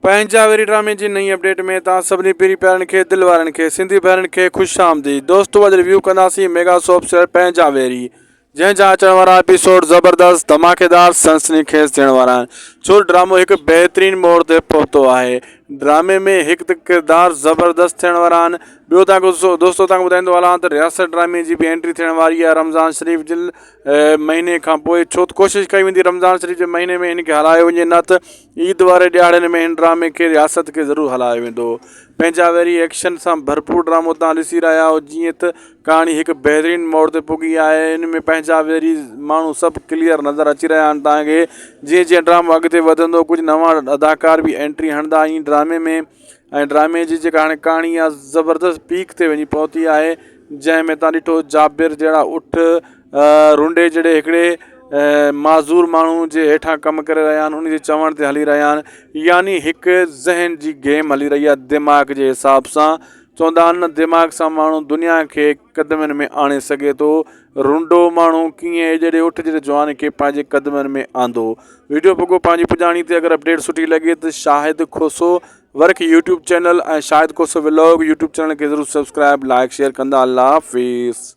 پنهنجا ويري ڊرامي جي نئين اپڊيٽ ۾ توهان سڀني پيري پيارن کي دل وارن کي سنڌي ڀائرن کي خوش آمديد دوستو اڄ ريويو ڪنداسين ميگا سوپ سيريل پنهنجا ويري جنهن جا اچڻ وارا ايپيسوڊ زبردست ڌماڪيدار سنسني خيز ٿيڻ وارا آهن ڇو ڊرامو هڪ بهترين موڙ تي پهتو آهي ڊرامي ۾ هڪ ته ڪردار زبردست ٿيڻ وارا آهن ٻيو تان دوستو تان ٻڌائيندو هلان ته رياست ڊرامي جي به انٽري ٿيڻ واري آهي رمضان شريف جي مهيني کان پوء ڇو ته ڪوشش ڪئي ويندي رمضان شريف جي مهيني ۾ هن کي هلايو وڃي نه ته عيد واري ڏهاڙن ۾ هن ڊرامي کي رياست کي ضرور هلايو ويندو. پنهنجا ويري ايڪشن سان ڀرپور ڊرامو توهان ڏسي رهيا آهيو جيئن ته ڪهاڻي هڪ بهترين موڙ تي پڳي آهي ان ۾ پنهنجا ويري ماڻهو سڀ ڪليئر نظر اچي رهيا آهن توهان کي جيئن جيئن ڊرامو اڳتي وڌندو ڪجهه نوان اداڪار به انٽري هڻندا ۽ ڊرامي ۾ ۽ ڊرامي جي جيڪا هاڻي ڪهاڻي آهي زبردست پيڪ تي وڃي پهتي آهي جنهن ۾ توهان ڏٺو جابر جهڙا اٺ رنڊي جهڙي هڪڙي معذور ماڻهو جي هيٺان ڪم ڪري رهيا آهن ان جي چوڻ تي هلي رهيا آهن يعني هڪ ذهن جي گيم هلي رهي آهي دماغ جي حساب سان چوندا آهن نه دماغ سان ماڻهو دنيا کي قدمن ۾ آڻي سگهي ٿو رنڊو ماڻهو ڪيئن ايڏي اٺ جهڙي جوان کي پنهنجي قدمن ۾ آندو ويڊيو پڳو پنهنجي پڄاڻي تي اگر اپڊيٽ سٺي لڳي ته Shahid Khoso work YouTube channel ۽ Shahid Khoso vlog YouTube channel کي ضرور سبسڪرائب لائڪ شيئر ڪندا الله حافظ.